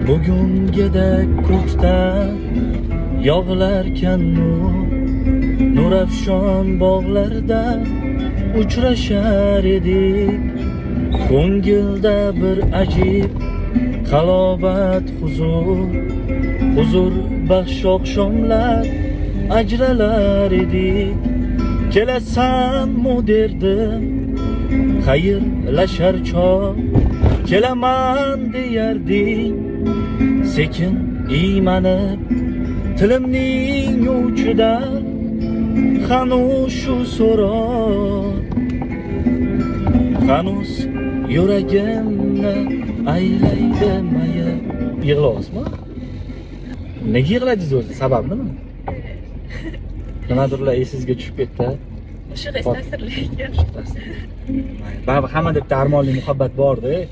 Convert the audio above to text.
Bugungidek ko'kdan yog'ilarkan nur, nurafshon bog'larda uchrashar edik. Ko'ngilda bir ajib halovat, huzur, huzur baxsh oqshomlar ajralar edik. Kelasanmi derdim, xayrlashar chog', kelaman deyarding sekin iymanib. Tilimning uchida hanuz shu so'roq, hanuz yuragimni aylaydi mayib. Yig'layapsizmi? Nega yig'ladingiz o'zi? Sabab nima? Nimadirlar esingizga tushib ketdi? Qo'shiq ta'sirli ekan. Baribir hammada bitta armonli muhabbat borda.